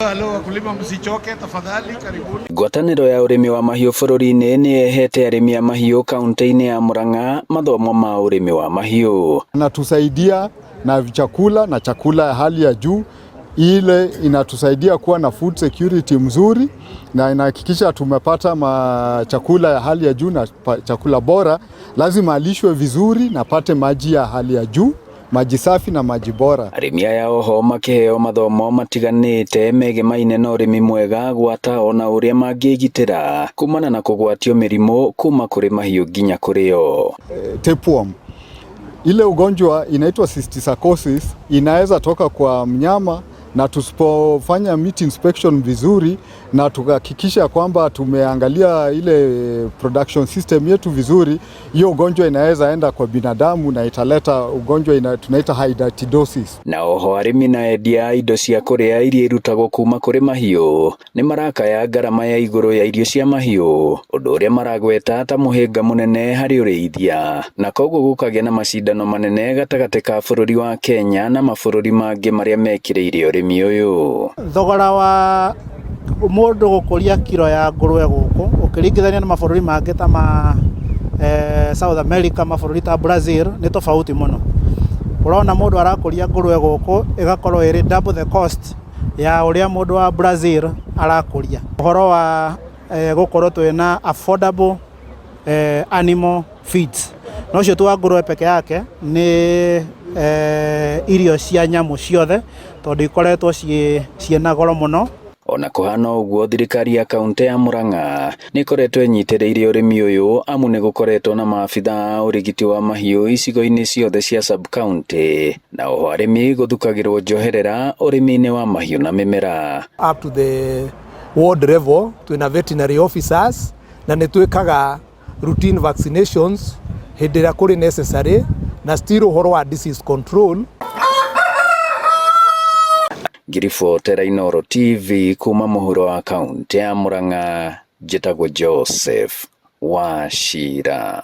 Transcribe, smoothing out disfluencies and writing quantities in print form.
Halo, wakulima msichoke tafadhali, karibuni. Ngwatanĩro ya ũrĩmi wa mahiũ bũrũri-inĩ nĩ ĩhete arĩmi a mahiũ kaunti-inĩ ya Murang'a mathomo ma ũrĩmi wa mahiũ. Inatusaidia na chakula na chakula ya hali ya juu, ile inatusaidia kuwa na food security mzuri na inahakikisha tumepata ma chakula ya hali ya juu na chakula bora. Lazima alishwe vizuri na pate maji ya hali ya juu, maji safi na maji bora. Arĩmi aya oho makĩheo mathomo matiganĩte megemaine na ũrĩmi mwega gwata ona ũrĩa mangĩgitĩra kumana na kũgwatio mĩrimũ kuma kũrĩ mahiũ nginya kũrĩ o. Tapeworm. Ile ugonjwa inaitwa cysticercosis inaweza toka kwa mnyama, na tusipofanya meat inspection vizuri na tukahakikisha kwamba tumeangalia ile production system yetu vizuri, hiyo ugonjwa inaweza enda kwa binadamu na italeta ugonjwa tunaita hydatidosis. Na oho arĩmi na endia a indo cia kũrĩa iria irutagwo kuma kũrĩ mahiũ nĩ marakaya ngarama ya igũrũ ya irio cia mahiũ, ũndũ ũrĩa maragweta ta mũhĩnga mũnene harĩ ũrĩithia, na koguo gũkagĩa na macindano manene gatagatĩ ka bũrũri wa Kenya na mabũrũri mangĩ marĩa mekĩrĩire ũrĩmi ũyũ. Thogora wa mũndũ gũkũria kiro ya ngũrwe gũkũ ũkĩringithania na mabũrũri mangĩ ta ma South America, mabũrũri ta Brazil, nĩ tofauti mũno. Ũrona mũndũ arakũria ngũrwe gũkũ ĩgakorwo ĩrĩ double the cost ya ũrĩa mũndũ wa Brazil arakũria. Ũhoro wa gũkorwo twĩna affordable animal feeds, no ũcio ti wa ngũrwe peke yake, nĩ irio cia nyamũ ciothe, tondũ ikoretwo ciĩna goro mũno. Ona kũhana ũguo, thirikari ya kaunti ya Murang'a nĩ ĩkoretwo ĩnyitĩrĩire ũrĩmi ũyũ, amu nĩ gũkoretwo na maabitha a ũrigiti wa mahiũ icigo-inĩ ciothe cia sub county, na oho arĩmi gũthukagĩrwo njoherera ũrĩmi-inĩ wa mahiũ na mĩmera. Up to the ward level twĩna veterinary officers na nĩ twĩkaga routine vaccinations hĩndĩ ĩrĩa kũrĩ necessary, na still ũhoro wa disease control. Ngĩribotera Inooro TV kuma mũhuro wa kaunti ya Murang'a, njĩtagwo Joseph Wachira.